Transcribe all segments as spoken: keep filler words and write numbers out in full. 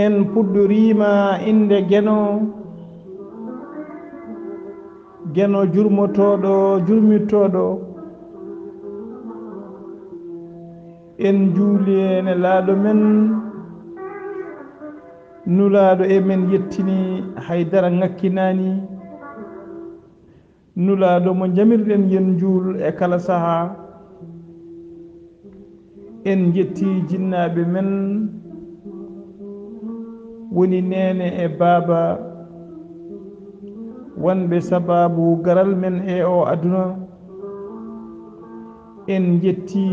En puɗɗoriima innde Geno, Geno jurmotooɗo, jurmittooɗo. En njuuli e nelaaɗo men, nulaaɗo e men yettini, hay dara ŋakkinaani. Nulaaɗo mo njamirɗen yen njuul e kala sahaa. En njetti jinnaaɓe men, woni neene e baaba, wonɓe sabaabu garal men e o aduna. En njetti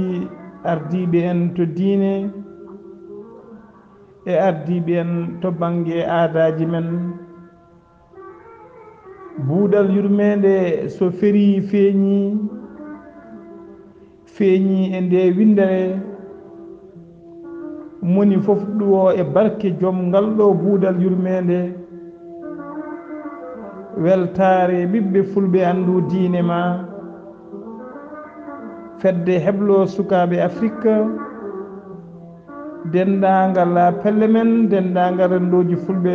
ardiiɓe en to diine e ardiiɓe en to bannge aadaaji men. Buuɗal yurmeende so ferii feeñii, feeñii e nde winndere. Moni fof ɗuwo e barke joom ngal ɗo buuɗal yurmeende. Weltaare ɓiɓɓe fulɓe anndu diine ma. Fedde heblo sukaaɓe Afrik. Denndaangal pelle men, denndaangal renndooji fulɓe,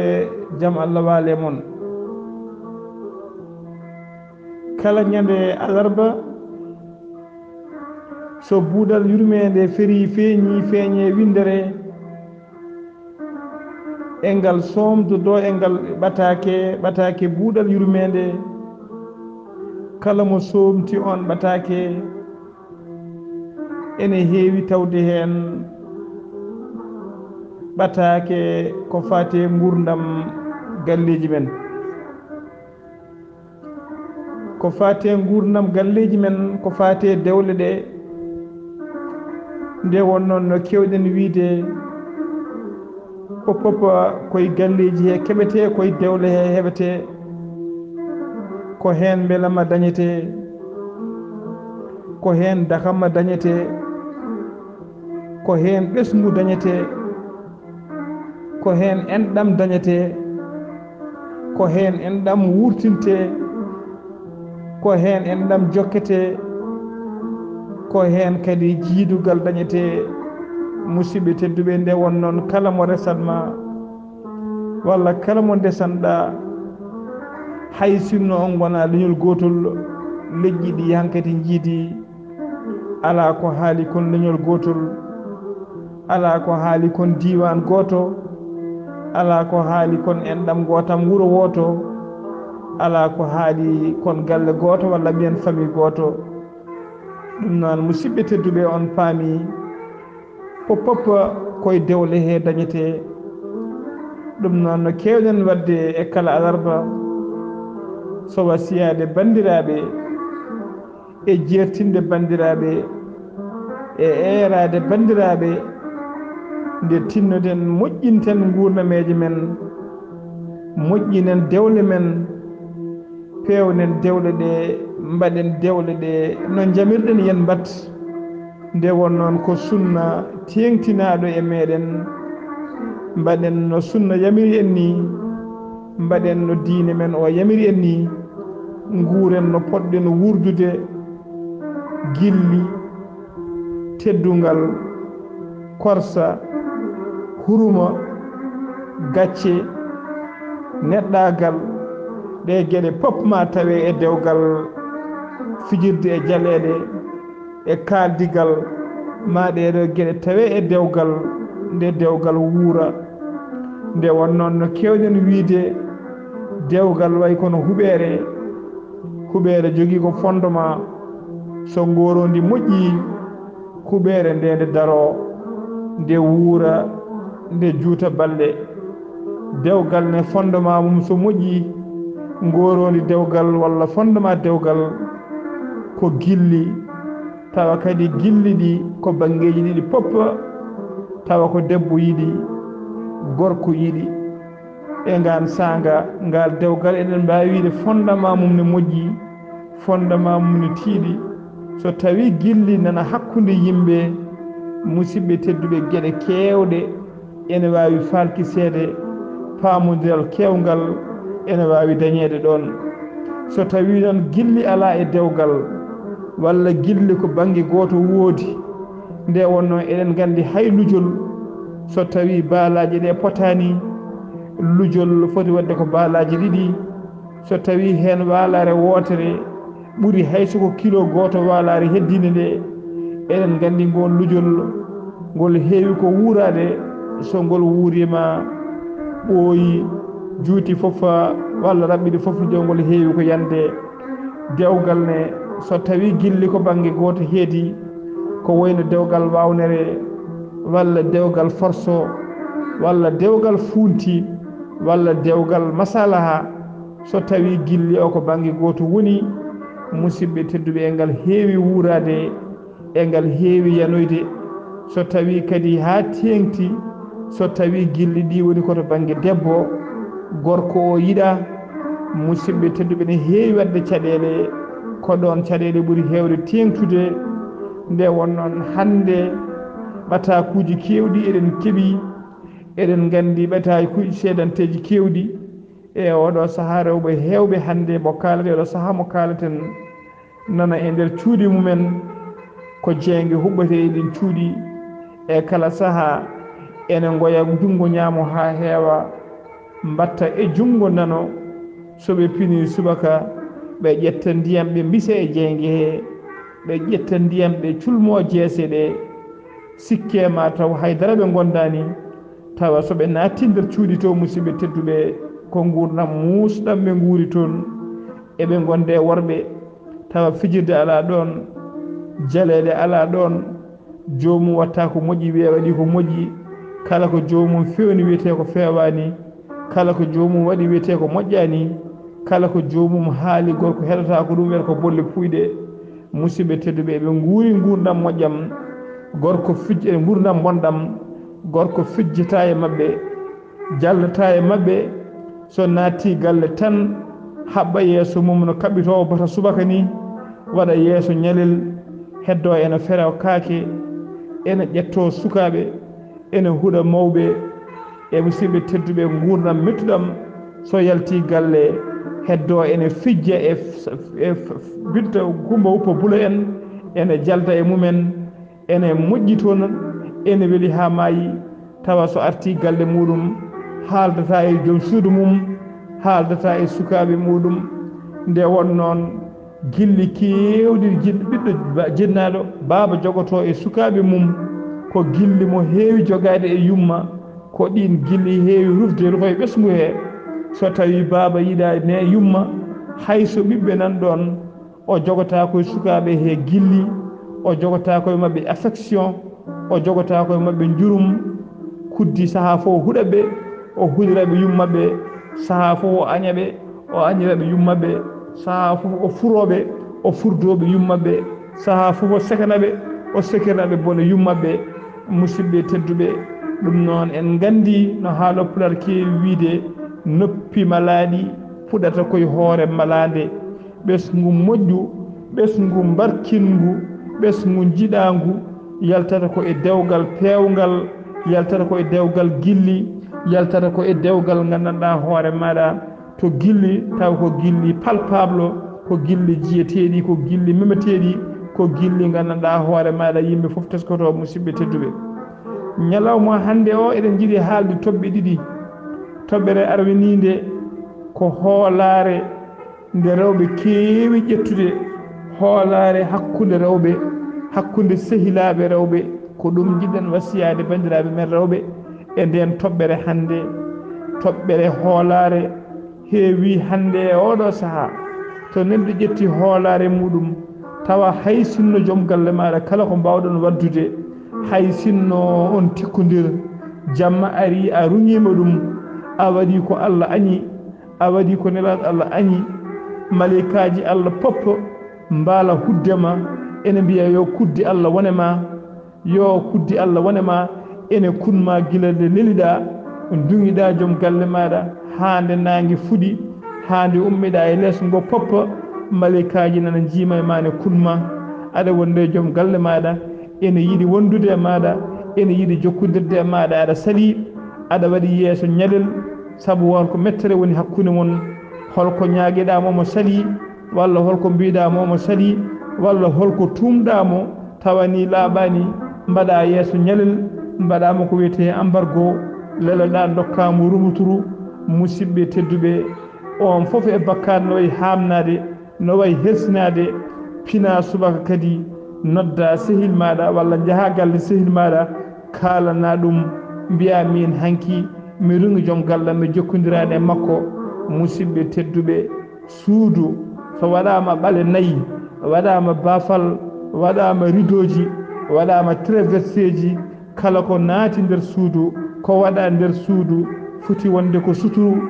jam Allah waale mon. Kala ñande alarba, so buuɗal yurmeende ferii feeñii, feeñee winndere, e ngal soomdodoo e ngal ɓataake, ɓataake buuɗal yurmeende. Kala mo soomti oon ɓataake, ene heewi tawde heen ɓataake ko faati e nguurndam galleeji men. Ko faati e nguurndam galleeji men, ko faati e dewle ɗe. Nde wonnoo no keewɗen wiyde, fof fof ko e galleeji he keɓetee, ko e dewle he heɓetee. Ko heen mbelamma dañetee, ko heen dakamma dañetee, ko heen ɓesngu dañetee, ko heen enɗam dañetee, ko heen enɗam wurtintee, ko heen enɗam jokketee, ko heen kadi jiidugal dañetee. Musidɓe tedduɓe, nde won noon kala mo resat ma, walla kala mo ndesanɗaa, hay sinno on ngonaa leñol gootol, leƴƴi ɗi hankadi njiidi, alaa ko haali kon leñol gootol, alaa ko haali kon diiwaan gooto, alaa ko haali kon enɗam gootam wuro wooto, alaa ko haali kon galle gooto walla ɓiyan famille gooto. Ɗum noon, musidɓe tedduɓe, on paami, fof fof ko e dewle he dañetee. Ɗum noon, no keewɗen waɗde e kala alarba, so wasiyaade banndiraaɓe, e jeertinde banndiraaɓe, e eeraade banndiraaɓe, nde tinnoɗen moƴƴinten nguurnameeje men, moƴƴinen dewle men, peewnen dewle ɗe, mbaɗen dewle ɗe no njamirɗen yen mbaɗ. Nde won noon ko sunna teeŋtinaaɗo e meeɗen, mbaɗen no sunna yamiri en nii, mbaɗen no diine men o yamiri en nii, nguuren no poɗɗen wuurdude, gilli, teddungal, korsa, hurma, gacce, neɗɗaagal, ɗee geɗe pop ma tawe e dewgal fijirde e jaleeɗe e kaaldigal, ma ɗee ɗoo geɗe tawe e dewgal, nde dewgal wuura. Nde won noon no keewɗen wiyde, dewgal way kono huɓeere, huɓeere jogii ko fondement, so ngooroondi moƴƴii, huɓeere nde nde daroo, nde wuura, nde juuta balɗe. Dewgal ne fondement mum so moƴƴii, ngooroondi dewgal walla fondement dewgal ko gilli, tawa kadi gilli ɗi ko banngeeji ɗiɗi pop, tawa ko debbo yiɗi, gorko yiɗi. E ngaan saanga, ngal dewgal eɗen mbaawi wiyde fondement mum ne moƴƴi, fondement mum ne tiiɗi. So tawii gilli nana hakkunde yimɓe, musidɓe tedduɓe, geɗe keewɗe ene waawi faalkiseede, paamondiral keewngal ene waawi dañeede ɗoon. So tawii noon gilli alaa e dewgal, walla gilli ko bannge gooto woodi, nde wonnoo eɗen nganndi hay lujol So tawii baalaaje ɗe potaani, lujol foti waɗde ko baalaaje ɗiɗi. So tawii heen waalaare wootere ɓuri hay so ko kilo gooto waalaare heddiinde nde, eɗen nganndi ngoon lujol ngol heewi ko wuuraade. So ngol wuuriima, ɓooyi, juuti fof, walla raɓɓiɗi fof, lujol ngol heewi ko yande. Dewgal ne, so tawii gilli ko bannge gooto heedi, ko wayno dewgal waawnere, walla dewgal forso, walla dewgal fuunti, walla dewgal masalaha, so tawii gilli o ko bannge gooto woni, musidɓe tedduɓe, e ngal heewi wuuraade, e ngal heewi yanoyde. So tawii kadi haa teeŋti, so tawii gilli ɗi woni ko to bannge debbo, gorko o yiɗaa, musidɓe tedduɓe, ne heewi waɗde caɗeele, ko ɗoon caɗeele ɓuri heewde teeŋtude. Nde won noon hannde, ɓataakuuji keewɗi eɗen keɓi, eɗen nganndi ɓataakuuji seedanteeji keewɗi. E oɗo sahaa, rewɓe heewɓe hannde mo kaalata, oɗo sahaa mo kaalaten, nana e nder cuuɗi mumen ko jeynge huɓɓata e ɗin cuuɗi. E kala sahaa ene ngoya junngo ñaamo haa heewa, mbatta e junngo nano. So ɓe pinii subaka, ɓe ƴetta ndiyam, ɓe mbisa e jeynge hee, ɓe ƴetta ndiyam, ɓe culmoo jeese ɗe. Sikke ma taw hay dara ɓe ngondaani, tawa so ɓe naatti nder cuuɗi to, musidɓe tedduɓe, ko nguurndam muusɗam ɓe nguuri toon. Eɓe ngonde worɓe, tawa fijirde alaa ɗoon, jaleeɗe alaa ɗoon. Joomum watta ko moƴƴi, wiya waɗi ko moƴƴi. Kala ko joomum feewni, wiyetee ko feewaani. Kala ko joomum waɗi, wiyetee ko moƴƴaani. Kala ko joomum haali, gorko heɗotaako ɗum, wiyata ko bolle puuyɗe. Musidɓe tedduɓe, eɓe nguuri nguurndam moƴƴam. Gorko fij-, e nguurndam bonɗam. Gorko fijjata e maɓɓe, jallata e maɓɓe. So naatti galle tan, haɓɓa yeeso mum no kaɓɓitoowo bata subaka ni, waɗa yeeso ñalel, heddo ene fera kaake, ene ƴetto sukaaɓe, ene huɗa mawɓe. E musidɓe tedduɓe, nguurndam mettuɗam, so yalti galle, heddo ene fijja e f-, e f-, binta Kumba Uppa Bula en, ene jalda e mumen, ene moƴƴi toon, ene weli haa maayi, tawa so arti galle muɗum, haaldata e joom suudu mum, haaldata e sukaaɓe muɗum. Nde won noon, gilli keewɗi jin-, ɓiɗɗo ba-, jinnaaɗo, baaba jogotoo e sukaaɓe mum, ko gilli mo heewi jogaade e yumma, ko ɗiin gilli heewi rufde ko e ɓesngu hee. So tawii baaba yiɗaa ne yumma, hay so ɓiɓɓe nan ɗoon, o jogataa ko e sukaaɓe hee gilli, o jogataa ko e maɓɓe affection, o jogataa ko e maɓɓe njurum. Kuddi sahaa fof o huɗa ɓe, o huɗira ɓe yumma ɓe, sahaa fof o aña ɓe, o añira ɓe yumma ɓe, sahaa fof o furoo ɓe, o furdoo ɓe yumma ɓe, sahaa fof o sekana ɓe, o sekirna ɓe bone yumma ɓe. Musidɓe tedduɓe, ɗum noon en nganndi no haalo Pulaar keewi wiyde, noppi malaaɗi puɗata ko e hoore malaande. Ɓesngu moƴƴu, ɓesngu mbarkinngu, ɓesngu njiɗaangu yaltata ko e dewgal peewngal, yaltata ko e dewgal gilli, yaltata ko e dewgal nganndanɗaa hoore maaɗa to gilli, taw ko gilli palpable, ko gilli jiyeteeɗi, ko gilli memeteeɗi, ko gilli nganndanɗaa hoore maaɗa yimɓe fof teskotoo, musidɓe tedduɓe. Ñalawma hannde o eɗen njiɗi haalde toɓɓe ɗiɗi. Toɓɓere arwiniinde ko hoolaare nde rewɓe keewi ƴettude, hoolaare hakkunde rewɓe, hakkunde sehilaaɓe rewɓe. Ko ɗum njiɗɗen wasiyaade banndiraaɓe men rewɓe e ndeen toɓɓere hannde, toɓɓere hoolaare heewi hannde e oɗo sahaa. To neɗɗo ƴetti hoolaare muɗum, tawa hay sinno joom galle maaɗa kala ko mbaawɗon waɗdude, hay sinno on tikkondir, jamma ari a ruŋiima ɗum, a waɗi ko Allah añi, a waɗi ko nelaaɗo Allah añi, maleykaaji Allah pop mbaala hudde ma, ene mbiya yo kuddi Allah wone ma, yo kuddi Allah wone ma, ene kun ma gila nde neliɗaa, duŋiɗaa joom galle maaɗa, haa nde naange fuɗi, haa nde ummiɗaa e lees ngo pop, maleykaaji nana njiima e ma ne kun ma, aɗa wonde e joom galle maaɗa, ene yiɗi wondude e maaɗa, ene yiɗi jokkondirde e maaɗa, aɗa salii, aɗa waɗi yeeso ñalel, sabu won ko mettere woni hakkunde mon, holko ñaagiɗaa mo, mo salii, walla holko mbiɗaa mo, mo salii, walla holko tuumɗaa mo, tawa ni laaɓaani, mbaɗa yeeso ñalel, Mbaɗaama ko wiyetee embargo, leloɗaa, ndokkaama rumuturu. Musidɓe tedduɓe, on fof e bakkaat no wayi haamnaade, no wayi hersinaade, pinaa subaka kadi noddaa sehil maaɗa walla njahaa galle sehil maaɗa, kaalanaa ɗum, mbiyaa miin hanki mi rungi joom galle am, mi jokkondiraani e makko. Musidɓe tedduɓe, suudu so waɗaama ɓale nayi, waɗaama baafal, waɗaama ridooji, waɗaama traverseeji, kala ko naati nder suudu, ko waɗaa nder suudu, foti wonde ko suturu,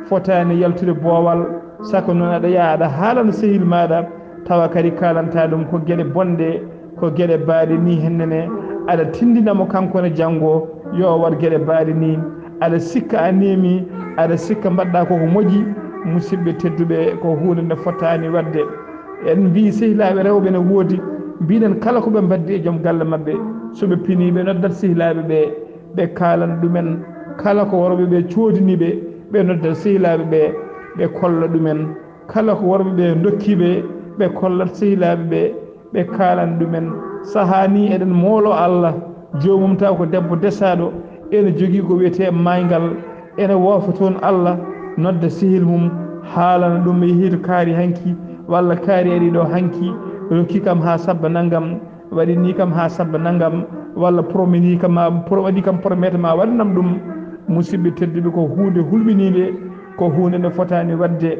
fotaani yaltude boowal. Saka noon aɗa yaha aɗa haalana sehil maaɗa, tawa kadi kaalantaa ɗum ko geɗe bonɗe, ko geɗe baaɗe nii hennene, aɗa tinndina mo kanko ne janngo yo o waɗ geɗe baaɗe nii. Aɗa sikka a neemi, aɗa sikka mbaɗɗaa ko ko moƴƴi. Musidɓe tedduɓe, ko huunde nde fotaani waɗde. En mbii sehilaaɓe rewɓe ne woodi, mbiɗen kala ko ɓe mbaddi e joom galle maɓɓe, so ɓe pinii ɓe noddat sehilaaɓe ɓe, ɓe kaalana ɗumen kala ko worɓe ɓe coodini ɓe, ɓe noddat sehilaaɓe ɓe, ɓe kolla ɗumen kala ko worɓe ɓe ndokki ɓe, ɓe kollat sehilaaɓe ɓe, ɓe kaalana ɗumen. Sahaa nii eɗen moolo Allah, joomum taw ko debbo desaaɗo, ene jogii ko wiyetee maayngal, ene woofa toon Allah, nodda sehil mum, haalana ɗum mi yehii to kaari hanki, walla kaari arii ɗo hanki, rokki kam haa sabba nanngam, waɗi nii kam haa sabba nanngam, walla prometni kam maa, pro-, waɗi kam promettre maa waɗanam ɗum. Musidɓe tedduɓe, ko huunde hulɓiniinde, ko huunde nde fotaani waɗde.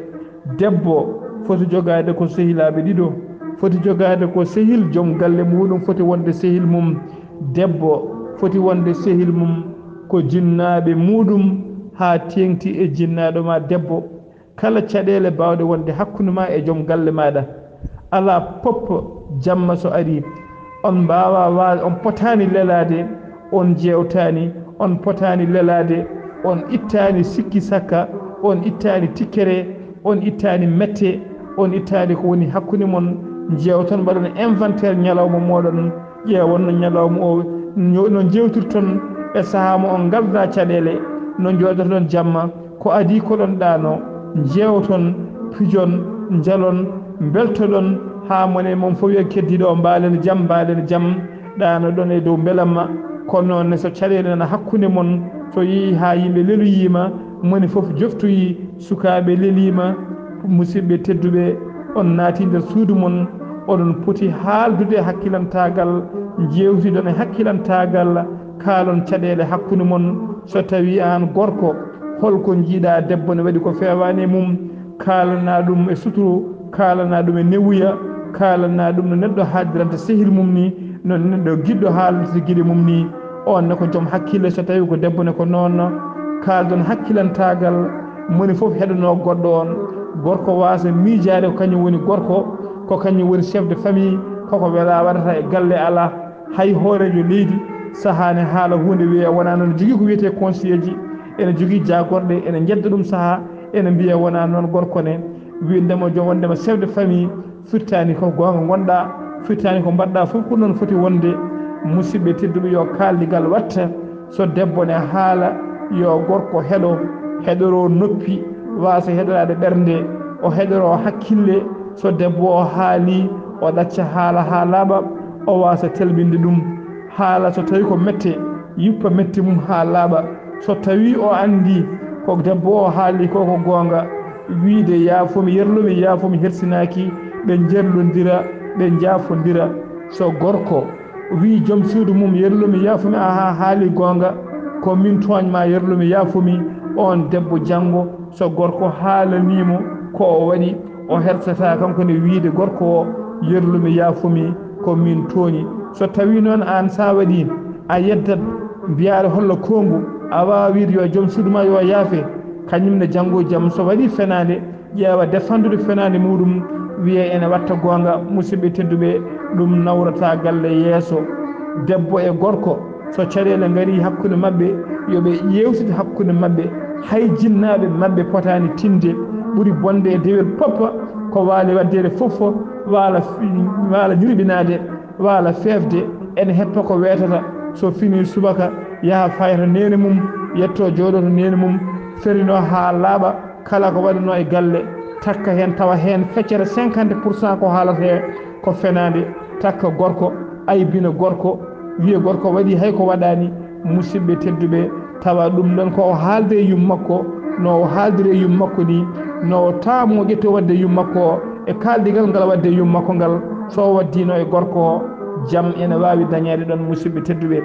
Debbo foti jogaade ko sehilaaɓe ɗiɗo, foti jogaade ko sehil joom galle muuɗum, foti wonde sehil mum. Debbo foti wonde sehil mum ko jinnaaɓe muuɗum, haa teeŋti e jinnaaɗo ma debbo. Kala caɗeele baawɗe wonde hakkunde ma e joom galle maaɗa, alaa pop jamma so arii, on mbaawaa waade, on potaani lelaade, on njeewtaani, on potaani lelaade, on ittaani sikki sakka, on ittaani tikkere, on ittaani mette, on ittaani ko woni hakkunde mon, njeewton, mbaɗon inventaire ñalawma mooɗon, ƴeewon no ñalawma o, no, no njeewtirton e sahaa mo on ngaldaa caɗeele, no njooɗoton jamma, ko adii ko ɗon ɗaano, njeewton, pijon, njalon, mbeltoɗon, haa mone mon fof wiya keddiiɗo o, mbaalen jam, mbaalen jam, ɗaanoɗon e dow mbelamma. Kono noon ne, so caɗeele nana hakkunde mon, so yehi haa yimɓe leloyiima, moni fof joftoyi, sukaaɓe leliima, musidɓe tedduɓe, on naati nder suudu mon, oɗon poti haaldude e hakkilantaagal, njeewtidon e hakkilantaagal, kaalon caɗeele hakkunde mon. So tawii aan gorko, holko njiiɗaa debbo ne waɗi ko feewaani e mum, kaalanaa ɗum e suturu, kaalanaa ɗum e newuya, kaalanaa ɗum no neɗɗo haaldiranta sehil mum ni, no neɗɗo giɗɗo haaldirta giɗo mum ni. On ne ko joom hakkille, so tawii ko debbo ne ko noon. Kaaldon hakkilantaagal, moni fof heɗanoo goɗɗo on. Gorko waasa miijaade ko kañum woni gorko, ko kañum woni chef de famille, koko welaa waɗata e galle alaa. Hay hooreejo leydi, sahaa ne haala huunde wiya wonaa noon, jogii ko wiyetee conseiller ji, ene jogii jaagorɗe, ene njedda ɗum sahaa, ene mbiya wonaa noon, gorko ne. Wiindema joom, wondema chef de famille, firtaani ko goonga ngonɗaa, firtaani ko mbaɗɗaa fof ko noon foti wonde. Musidɓe tedduɓe, yo kaaldigal watta. So debbo ne haala, yo gorko heɗo, heɗoro noppi, waasa heɗoraade ɓernde, o heɗoro hakkille. So debbo o haali, o ɗacca haala haa laaɓa, o waasa telɓinde ɗum. Haala so tawi ko mette, yuppa mette mum haa laaɓa. So tawi o anndi ko debbo o haali ko, ko goonga, wiide yaafo mi, yerlo mi, yaafo mi, hersinaaki, ɓe njerlondira, ɓe njaafondira. So gorko wii joom suudu mum, yerlo mi, yaafo mi, a haali goonga, ko min tooñ ma, yerlo mi, yaafo mi, on debbo janngo, so gorko haalanii mo ko o waɗi, o hersataa kanko ne wiide gorko o, yerlo mi, yaafo mi, ko min tooñi. So tawii noon aan sa waɗii, a yeddat, mbiyaa aɗa holla koongu, a waawaa wiide yo joom suudu ma yo yaafe, kañum ne janngo jam so waɗii fenaande, ƴeewa defandude fenaande muuɗum, wiya ene watta goonga. Musidɓe tedduɓe, ɗum nawrataa galle yeeso. Debbo e gorko, so caɗeele ngarii hakkunde maɓɓe, yo ɓe ƴeewtit hakkunde maɓɓe. Hay jinnaaɓe maɓɓe potaani tinde. Ɓuri bonde e dewel pop, ko waali waddeede fof, waala, waala ñurɓinaade, waala feefde, ene heppa ko weetata. So finii subaka, yaha faya to neene mum, yetto jooɗo to neene mum, ferinoo haa laaɓa, kala ko waɗanoo e galle, takka heen, tawa heen feccere cinquante pour cent ko haalata heen ko fenaande, takka gorko, aybina gorko, wiya gorko waɗii hay ko waɗaani, Musidɓe tedduɓe, tawa ɗum ɗon ko o haalde e yum makko, no o haaldiri e yum makko ni, no o taamo ƴetto wadde yum makko o, e kaaldigal ngal wadde yum makko ngal, so o waddino e gorko o, jam ene waawi dañeede ɗon. Musidɓe tedduɓe,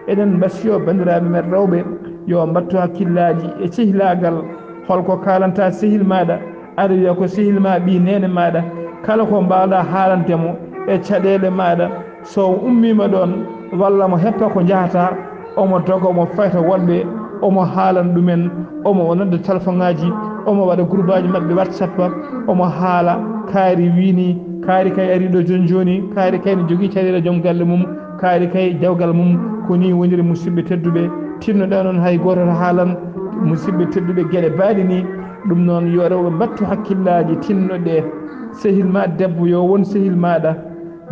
eɗen mbasiyo banndiraaɓe men rewɓe, yo mbattu hakkillaaji e cehilaagal. Holko kaalanta sehil maaɗa? Aɗa wiya ko sehil ma ɓii neene maaɗa, kala ko mbaawɗa haalande mo e caɗeele maaɗa, so o ummiima ɗoon, walla mo heppa ko njahata, omo doga, omo fayta woɗɓe, omo haalan ɗumen, omo nodda telefoŋaaji, omo waɗa gurbaaji maɓɓe WhatsApp, omo haala, kaari wiini, kaari kay ari ɗo jooni jooni, kaari kay ne jogii caɗeele joom galle mum, kaari kay dewgal mum. Ko nii woniri, musidɓe tedduɓe, tinnoɗaa noon hay gooto to haalan. Musidɓe tedduɓe, geɗe baaɗe nii, ɗum noon yo rewɓe mbattu hakkillaaji, tinnoɗee. Sehil ma debbo yo won sehil maaɗa,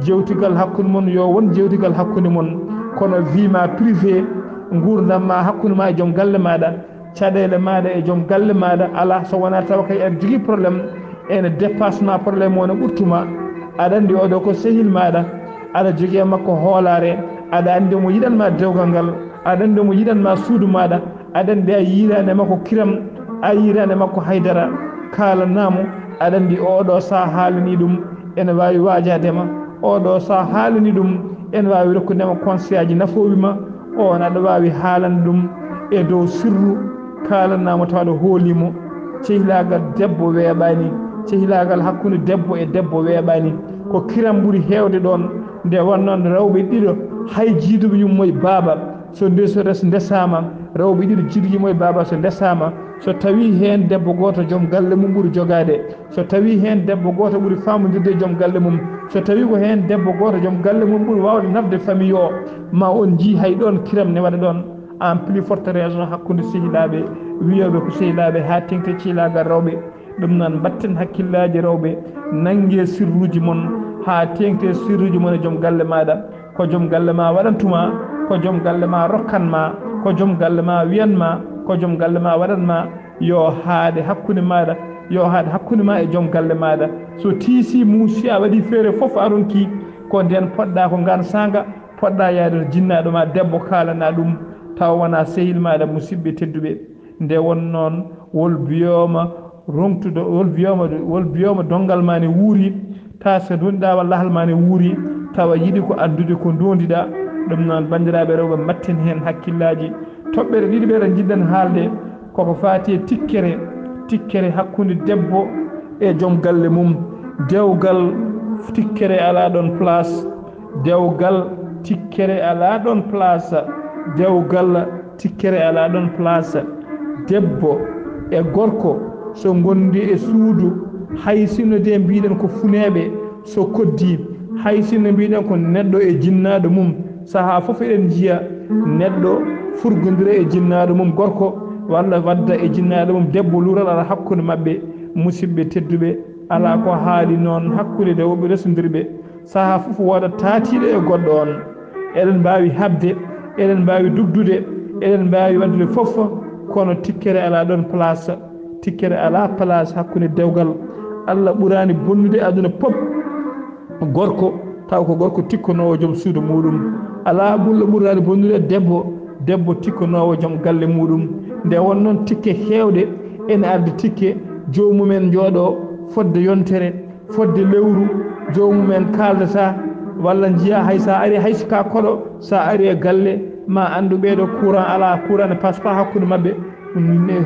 jewtigal hakkunde mon yo won jewtigal hakkunde mon, kono vie ma privée, nguurndam ma hakkunde ma e joom galle maaɗa, caɗeele maaɗa e joom galle maaɗa, alaa so wonaa tawa kay aɗa jogii problème, ene dépasse ma, problème o ne ɓurtuma. Aɗa anndi oɗo ko sehil maaɗa, aɗa jogii e makko hoolaare, aɗa anndi omo yiɗan ma dewgal ngal, aɗa anndi omo yiɗan ma suudu maaɗa, aɗa anndi a yiiraani e makko kiram, a yiiraani e makko haydara, kaalanaa mo, aɗa anndi oɗo so a haalanii ɗum, ene waawi waajaade ma, oɗo so a haalanii ɗum, ene waawi rokkude ma conseil aji nafoowi ma, oon aɗa waawi haalande ɗum e dow sirru, kaalanaa mo tawa aɗa hoolii mo. Cehilaagal debbo weeɓaani, cehilaagal hakkunde debbo e debbo weeɓaani. Ko kiram ɓuri heewde ɗoon, nde wonnoo rewɓe ɗiɗo, hay jiiduɓe yumma e baaba, so nde, so res-, ndesaama, rewɓe ɗiɗo jiiduɓe yumma e baaba so ndesaama, so tawii heen debbo gooto joom galle mum ɓuri jogaade, so tawii heen debbo gooto ɓuri faamondirde e joom galle mum, so tawii ko heen debbo gooto joom galle mum ɓuri waawde nafde famille o, ma on njii hay ɗoon kiram ne waɗa ɗoon. En plus forte raison hakkunde sehilaaɓe, wiyooɓe ko sehilaaɓe haa teeŋti cehilaagal rewɓe. Ɗum noon, mbatten hakkillaaji rewɓe, nanngee sirruuji mon haa teeŋti sirruuji mon e joom galle maaɗa. Ko joom galle ma waɗantuma, ko joom galle ma rokkanma, ko joom galle ma wiyanma, ko joom galle ma waɗanma, yo haaɗe hakkunde maaɗa, yo haaɗe hakkunde ma e joom galle maaɗa. So tiisi muusi a waɗi feere fof a ronki, ko ndeen poɗɗa ko ngaan saanga, poɗɗa yaade to jinnaaɗo ma debbo kaalana ɗum, tawa wonaa sehil maaɗa. Musidɓe tedduɓe, nde won noon, wol biyooma roŋtuɗo, wol biyooma, wol biyooma donngal ma ne wuuri, tawa so donɗa walla lahal ma ne wuuri, tawa yiɗi ko anndude ko ndondiɗa. Ɗum noon, banndiraaɓe rewɓe, mbatten heen hakkillaaji. Toɓɓere ɗiɗi ɓe ɗo njiɗɗen haalde koko faati e tikkere, tikkere hakkunde debbo e joom galle mum. Dewgal, tikkere alaa ɗoon place. Dewgal, tikkere alaa ɗoon place. Dewgal, tikkere alaa ɗoon place. Debbo e gorko so ngondi e suudu, hay sinno de mbiɗen ko funeeɓe, so koddi, hay sinno mbiɗen ko neɗɗo e jinnaaɗo mum, sahaa fof eɗen njiya neɗɗo furgondira e jinnaaɗo mum gorko, walla wadda e jinnaaɗo mum debbo, luural ala hakkunde maɓɓe. Musidɓe tedduɓe, alaa ko haali noon hakkunde rewɓe resondirɓe. Sahaa fof woodat taatiiɗo e goɗɗo on. Eɗen mbaawi haɓde, eɗen mbaawi dugdude, eɗen mbaawi waɗdude fof, kono tikkere alaa ɗoon place. Tikkere alaa place hakkunde dewgal. Allah ɓuraani bonnude aduna pop gorko, taw ko gorko tikkanoowo joom suudu muuɗum. Alaa ɓurɗo ɓuraani bonnude debbo, debbo tikkanoowo joom galle muuɗum. Nde won noon tikke heewɗe ene ardi, tikke joomum en njooɗo fodde yontere, fodde lewru, joomum en kaaldata, walla njiya hay so a ari, hay so ka koɗo, so a ari e galle, ma anndu ɓeeɗo courant alaa, courant ne passe pas hakkunde maɓɓe,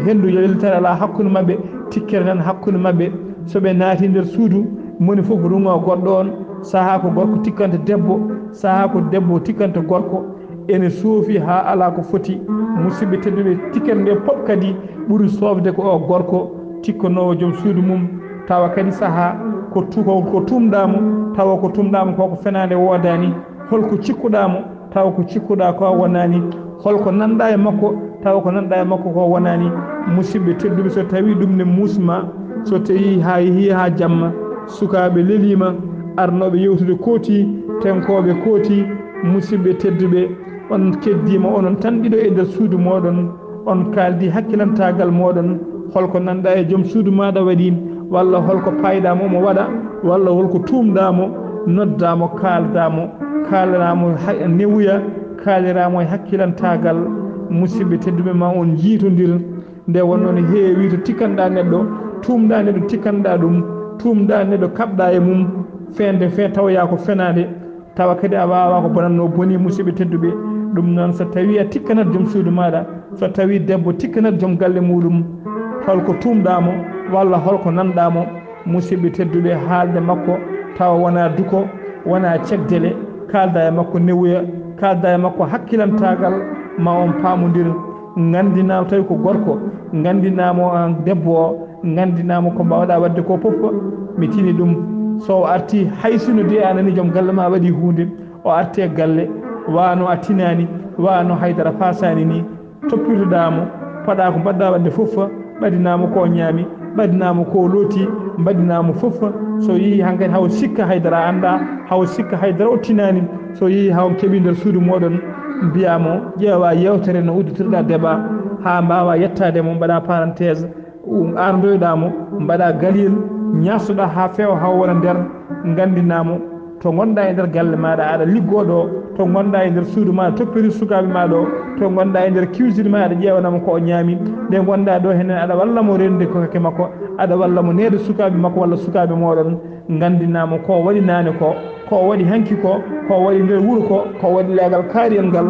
henndu yaltare alaa hakkunde maɓɓe, tikkere nan hakkunde maɓɓe. So ɓe naati nder suudu, moni fof rungo goɗɗo on, sahaa ko gorko tikkanta debbo, sahaa ko debbo tikkanta gorko. Ene soofi haa alaa ko foti. Musidɓe tedduɓe, tikkere nde pop kadi ɓuri soofde ko o gorko tikkanoowo joom suudu mum, tawa kadi sahaa ko tu-, ko, ko tuumɗaa mo, tawa ko tuumɗaa mo ko, ko fenaande woodaani. Holko cikkuɗaa mo, tawa ko cikkuɗaa ko a wonaani. Holko nanɗaa e makko, tawa ko nanɗaa e makko ko wonaani. Musidɓe tedduɓe, so tawii ɗum ne muusma, so tawii haa yehii haa jamma, sukaaɓe leliima, arnooɓe yewtude kooti, tenkooɓe kooti, musidɓe tedduɓe, on keddiima onon tan ɗiɗo e nder suudu mooɗon, on kaaldi hakkilantaagal mooɗon, holko nanɗaa e joom suudu maaɗa waɗi, walla holko paayɗaa mo omo waɗa, walla holko tuumɗaa mo, noddaa mo, kaaldaa mo, kaalanaa mo ha-, newuya, kaaliraama e hakkilantaagal, musidɓe tedduɓe, ma on njiitondir. Nde wonno ne heewi to tikkanɗaa neɗɗo, tuumɗaa neɗɗo, tikkanɗaa ɗum, tuumɗaa neɗɗo, kaɓɗaa e mum, feende fee tawoyaa ko fenaande, tawa kadi a waawaa ko bonatnoo boni, musidɓe tedduɓe. Ɗum noon, so tawii a tikkanat joom suudu maaɗa, so tawii debbo tikkanat joom galle muuɗum, holko tuumɗaa mo, walla holko nanɗaa mo, musidɓe tedduɓe, haalde makko tawa wonaa duko, wonaa cekdele, kaalda e makko newuya, kaalda e makko hakkilantaagal, ma on paamondir. Nganndinaa mo tawi ko gorko, nganndinaa mo aan debbo o, nganndinaa mo ko mbaawɗaa waɗde ko fof. Mi tini ɗum, so o artii, hay sino de a nanii joom galle ma waɗii huunde, o artii e galle, wano a tinaani, wano haydara fasaani ni, toppitoɗaa mo, paɗaa ko mbaɗɗaa waɗde fof, ɓadinaa mo ko o ñaami, ɓadinaa mo ko o looti, mbaɗinaa mo fof. So yehii hankadi haw sikka haydara anndaa, haw sikka haydara o tinaani. So yehii haw keɓii nder suudu mooɗon, mbiyaa mo, ƴeewaa yeewtere no udditirɗaa débat, haa mbaawaa yettaade mo, mbaɗaa parenthèse, um, ardoyɗaa mo, mbaɗaa galil, ñaastoɗaa haa feewa, haa wona nder, nganndinaa mo. To ngonɗaa e nder galle maaɗa, aɗa liggoo ɗo, to ngonɗaa e nder suudu maaɗa, toppiri sukaaɓe maa ɗo, to ngonɗaa e nder cuisine maaɗa, aɗa ƴeewana mo ko o ñaami, nde ngonɗaa ɗo henen, aɗa walla mo rende ko kake makko, aɗa walla mo neede sukaaɓe makko walla sukaaɓe mooɗon, nganndinaa mo ko o waɗi naane ko, ko o waɗi hanki ko, ko o waɗi nder wuro ko, ko o waɗi leegal kaariyel ngal,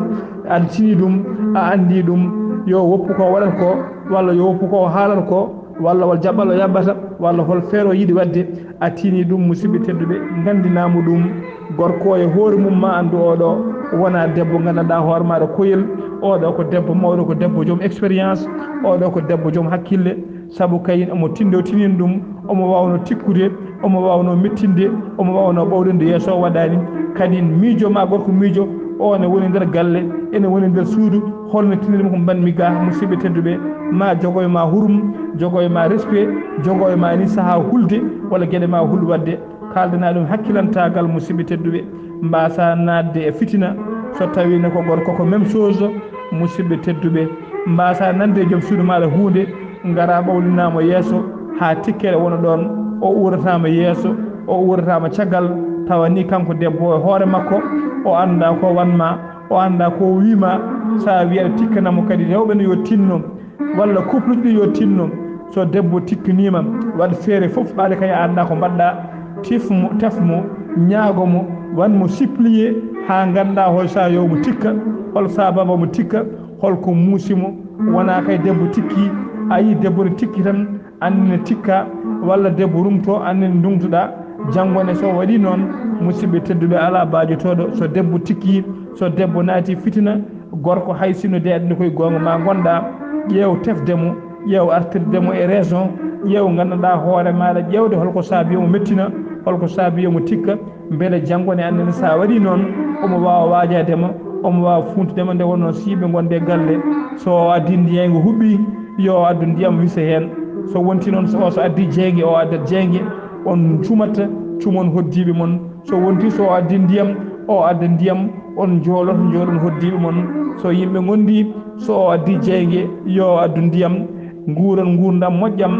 a tini ɗum, a anndi ɗum, yo woppu ko o waɗata ko, walla yo woppu ko o haalata ko, walla won jaɓɓal o yaɓɓata, walla hol feere o yiɗi waɗde, a tini ɗum, musidɓe tedduɓe, nganndinaa mo ɗum. Gorko o e hoore mum ma anndu, oɗo wonaa debbo nganndanɗaa hoore maaɗa koyel, oɗo ko debbo mawɗo, ko debbo joom expérience, oɗo ko debbo joom hakkille, sabu kayen omo tinndoo tinin ɗum, omo waawnoo tikkude, omo waawnoo mettinde, omo waawnoo ɓawlinde yeeso o waɗaani. Kadi miijo ma gorko miijo, o ne woni nder galle, ene woni nder suudu, holno tiniri mo ko mbanmi ga, musidɓe tedduɓe, ma jogo e ma hurum, jogo e ma respect, jogo e ma ni sahaa hulde, walla geɗe ma hul waɗde. Kaaldanaa ɗum hakkilantaagal, musidɓe tedduɓe, mbaasa naatde e fitina. So tawiino ko gorko, ko même chose, musidɓe tedduɓe, mbaasa nande e joom suudu maaɗa huunde, ngara ɓawlinaa mo yeeso, haa tikkere wona ɗoon, o uurataama yeeso, o uurataama caggal, tawa ni kanko debbo o e hoore makko, o anndaa ko wanma, o anndaa ko wiima, so a wiyi aɗa tikkana mo kadi rewɓe ne yo tinno, walla couple ji ɗi yo tinno. So debbo tikkaniima, waɗ feere fof, ɓaade kay a anndaa ko mbaɗɗaa, tif mo, tef mo, ñaago mo, wan mo supplier, haa nganndaa hol saa yo mo tikka, hol saababa mo tikka, hol ko muusi mo. Wonaa kay debbo tikki, a yii debbo ne tikki tan, anndi ne tikka, walla debbo rumto, anndi ne ndungtoɗaa. Janngo ne so waɗii noon, musidɓe tedduɓe, alaa baajotooɗo. So debbo tikki, so debbo naati fitina, gorko hay sinno de addi koye goonga ma ngonɗaa, ƴeew tefde mo, ƴeew artirde mo e raison, ƴeew nganndanɗaa hoore maaɗa, ƴeewde holko saabi omo mettina, holko saabi omo tikka, mbele janngo ne anndi ne so a waɗii noon, omo waawa waajaade ma, omo waawa fuuntude ma. Nde wonnoo so yimɓe ngonde e galle, so o addii ndiyayngo huɓɓii, yo o addu ndiyam wisa heen. So wontii noon, so o so addii jeynge, o addat jeynge, on cumat, cumon hoddiiɓe mon. So wontii so o addii ndiyam, o adda ndiyam, on njoolot, njoolon hoddiiɓe mon. So yimɓe ngondii, so o addii jeynge, yo o addu ndiyam, nguuron nguurndam moƴƴam,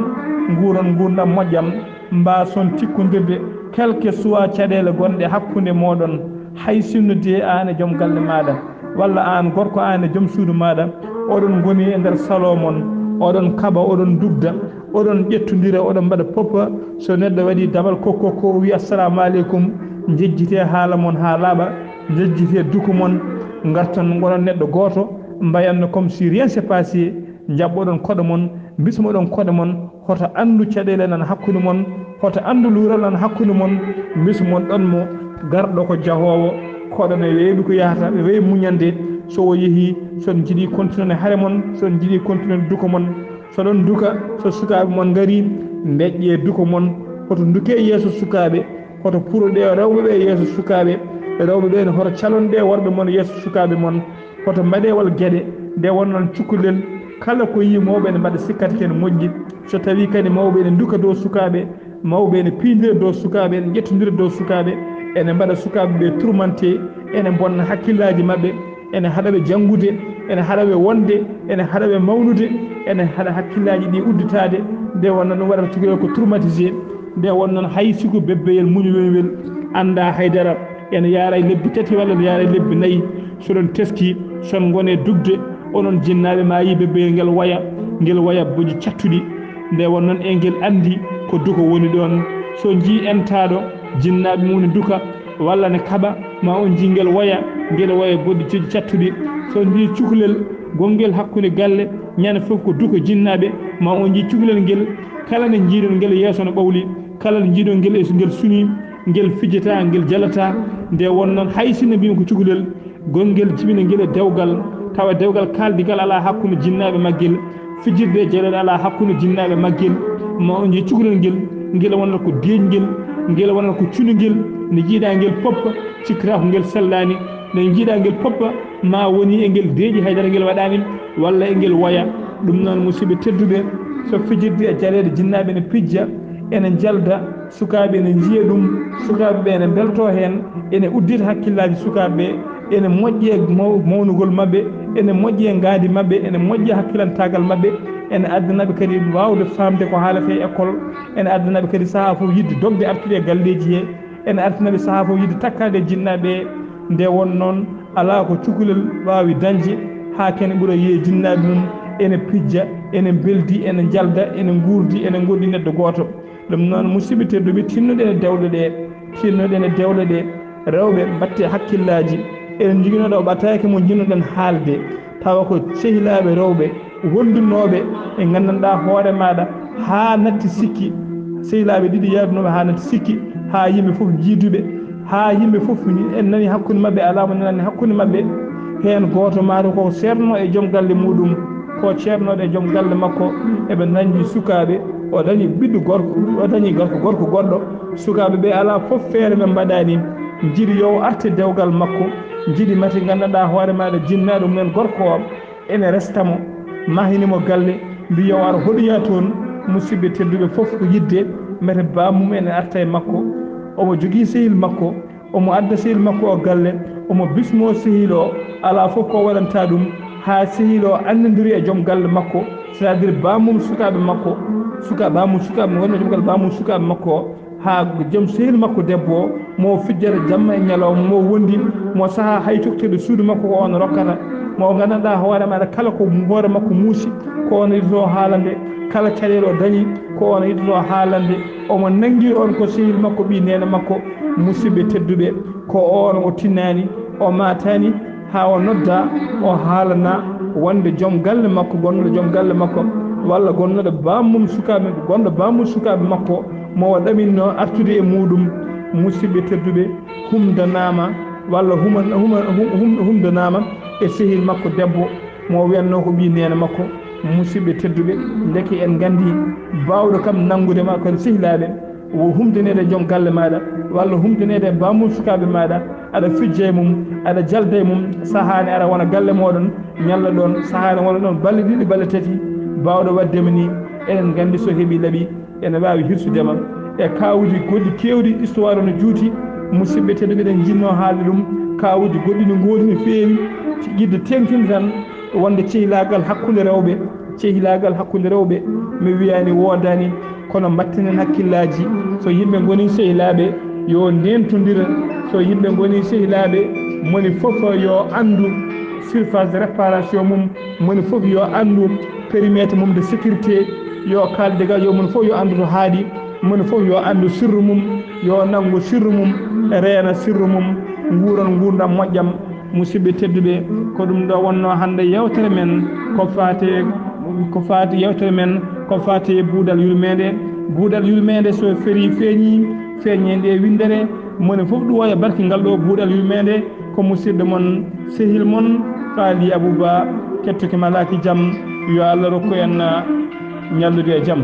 nguuron nguurndam moƴƴam, mbaason tikkondirde, quel que soit caɗeele gonɗe hakkunde mooɗon, hay sinno de aan e joom galle maaɗa, walla aan gorko, aan e joom suudu maaɗa, oɗon ngoni e nder salon mon, oɗon kaɓa, oɗon ndugda, oɗon ƴettondira, oɗon mbaɗa poppa. So neɗɗo waɗii damal kokko ko, o wiya, "Assalamu aleykum," njejjitee haala mon haa laaɓa, njejjitee duko mon, ngarton ngonon neɗɗo gooto, mbayanno comme si rien s'est passé, njaɓɓoɗon koɗo mon, mbismoɗon koɗo mon, hoto anndu caɗeele nan hakkunde mon, hoto anndu luural nan hakkunde mon, mbismon ɗon mo garɗo ko jahoowo, koɗo ne weeɓi ko yahata, weeɓi muñande, so o yehii, so on njiɗii continuer hare mon, so on njiɗii continuer duko mon, so ɗon duka, so sukaaɓe mon ngarii, ndeƴƴee duko mon, hoto ndukee yeeso sukaaɓe, hoto puroɗee rewɓe ɓe yeeso sukaaɓe, rewɓe ɓe ne hoto calonɗee worɓe mon yeeso sukaaɓe mon, hoto mbaɗee wal geɗe, nde wonnon cukalel, kala ko yii mawɓe ne mbaɗa sikkat ken moƴƴi, so tawii kadi mawɓe ne nduka dow sukaaɓe, mawɓe ne piindira dow sukaaɓe, ene ƴettondira dow sukaaɓe, ene mbaɗa sukaaɓe ɓe tourmenté, ene bonna hakkillaaji maɓɓe, ene haɗa ɓe janngude, ene haɗa ɓe wonde, ene haɗa ɓe mawnude, ene haɗa hakkillaaji ɗi udditaade, nde wonno ɗum waɗata cukalel ko traumatisé, nde wonnon hay siku bebbeyel muñoyowel anndaa haydara, ene yaara e lebbi tati walla ene yaara e lebbi nayi, Soɗon teski, son ngone dugde, onon jinnaaɓe, ma yii bebeyel ngel waya, ngel waya boji cattuɗi. Nde won noon e ngel anndi ko duko woni ɗoon. So njii entaaɗo, jinnaaɓe mum ne duka, walla ne kaɓa, ma on njii ngel waya, ngel waya boji cattuɗi. So njii cukalel gonngel hakkunde galle, ñande fof ko duko jinnaaɓe, ma on njii cukalel ngel, kala nde njiiɗon ngel yeeso no ɓawli, kala nde njiiɗon ngel yeeso ngel sunii, ngel fijata, ngel jalata. Nde won noon hay sinno mbiimi ko cukalel, gonngel jibina ngel e dewgal, tawa dewgal kaaldigal alaa hakkunde jinnaaɓe maggel, fijirde e jaleeɗe alaa hakkunde jinnaaɓe maggel, ma on njii cukalel ngel, ngel wonata ko deeƴngel, ngel wonata ko cunungel, nde njiiɗaa ngel poppa, cikkata ko ngel sellaani, nde njiiɗaa ngel poppa, ma woni e ngel deeƴi, haydara ngel waɗaani, walla e ngel woya. Ɗum noon, musidɓe tedduɓe, so fijirde e jaleeɗe jinnaaɓe ene pijja, ene njalda, sukaaɓe ene njiya ɗum, sukaaɓe ɓe ene mbeltoo heen, ene uddita hakkillaaji sukaaɓe ɓe, ene moƴƴi e maw-, mawnugol maɓɓe, ene moƴƴi e ngaandi maɓɓe, ene moƴƴi e hakkilantaagal maɓɓe, ene addana ɓe kadi waawde faamde ko haalata e école, ene addana ɓe kadi sahaa fof yiɗde dogde artude e galleeji he, ene addana ɓe sahaa fof yiɗde takkaade e jinnaaɓe ɓe. Nde won noon, alaa ko cukalel waawi dañde haa kene ɓura yiyee jinnaaɓe mum ene pijja, ene mbeldi, ene njalda, ene nguurdi, ene ngoɗɗi neɗɗo gooto. Ɗum noon, musidɓe tedduɓe, tinnoɗen e dewle ɗe, tinnoɗen e dewle ɗe, rewɓe mbaɗte hakkillaaji. Eɗen njoginoo ɗo ɓataake mo njiɗnoɗen haalde, tawa ko sehilaaɓe rewɓe wondunooɓe ɓe nganndanɗaa hoore maaɗa haa natti sikki, sehilaaɓe ɗiɗi yaadunooɓe haa natti sikki, haa yimɓe fof njiiduɓe, haa yimɓe fof en nani hakkunde maɓɓe, alaa mo nanani hakkunde maɓɓe. Heen gooto maaro ko ceerno e joom galle muuɗum, ko ceernooɗo e joom galle makko, eɓe nannji sukaaɓe, o dañi ɓiɗɗo gorko, o dañi gorko, gorko goɗɗo. Sukaaɓe ɓe alaa fof feere ɓe mbaɗaani, njiɗi yo o arte dewgal makko, njiɗi mate nganndanɗaa hoore maaɗa jinnaaɗo mumen gorko o, ene resta mo, mahini mo galle, mbiya o ara hoɗoya toon. Musidɓe tedduɓe, fof ko yiɗde mate bammum ene arta e makko, omo jogii sehil makko, omo adda sehil makko o galle, omo bismoo sehil o, alaa fof ko waɗanta ɗum haa sehil o anndondiri e joom galle makko, c'est-à-dire bammum sukaaɓe makko, suka-, bammum sukaaɓe, wonno joom galle bammum sukaaɓe makko o, haa joom sehil makko debbo o, mo fijjata jamma e ñalawma, mo wondi, mo sahaa hay coktirɗo suudu makko ko on rokkata, mo nganndanɗaa hoore maaɗa kala ko hoore makko muusi, ko on yiɗotoo haalande, kala caɗeele o dañi, ko on yiɗotoo haalande, omo nanngi on ko sehil makko ɓii neene makko. Musidɓe tedduɓe, ko on o tinnaani, o maataani, haa o nodda, o haalana wonde joom galle makko, gonɗo joom galle makko, walla gonɗo bammum sukaaɓe, gonɗo bammum sukaaɓe makko, mo o ɗaminno artude e muuɗum. Musidɓe tedduɓe, humdanaama, walla huma-, huma-, hum-, hum-, humdanaama e sehil makko debbo, mo o wiyatnoo ko ɓii neene makko. Musidɓe tedduɓe, ndeke en nganndi baawɗo kam nanngude ma ko sehilaaɓe, o humdaneede joom galle maaɗa, walla humdaneede e bammum sukaaɓe maaɗa, aɗa fijja e mum, aɗa jalda e mum, sahaani aɗa wona galle mooɗon, ñalla ɗoon, sahaani wona ɗoon balɗe ɗiɗi, balɗe tati, baawɗo waɗde ma ni, eɗen nganndi so heɓi laaɓi, ene waawi hirsude ma. E kaawuuji goɗɗi keewɗi, histoire no juuti, musidɓe tedduɓe, eɗen njiɗnoo haalde ɗum, kaawuuji goɗɗi no ngoodi no feewi, yiɗde teeŋtinde tan, wonde cehilaagal hakkunde rewɓe, cehilaagal hakkunde rewɓe, mi wiyaani woodaani, kono mbattinen hakkillaaji. So yimɓe ngonii sehilaaɓe, yo ndeentondir. So yimɓe ngonii sehilaaɓe, moni fof yo anndu surface de réparation mum, moni fof yo anndu périmètre mum de sécurité, yo kaalde ga, yo moni fof yo anndu to haaɗi, moni fof yo anndu sirru mum, yo nanngu sirru mum, reena sirru mum, nguuran nguurndam moƴƴam. Musidɓe tedduɓe, ko ɗum ɗo wonnoo hannde yewtere men, ko faati, ko faati yewtere men, ko faati buuɗal yurmeende. Buuɗal yurmeende so ferii feeñii, feeñee nde winndere, moni fof ɗuwoya barki ngal ɗo buuɗal yurmeende. Ko musidɗo mon, sehil mon, Faali Abuba, kettoki malaaki jam, yo Allah rokku en ñallude e jam.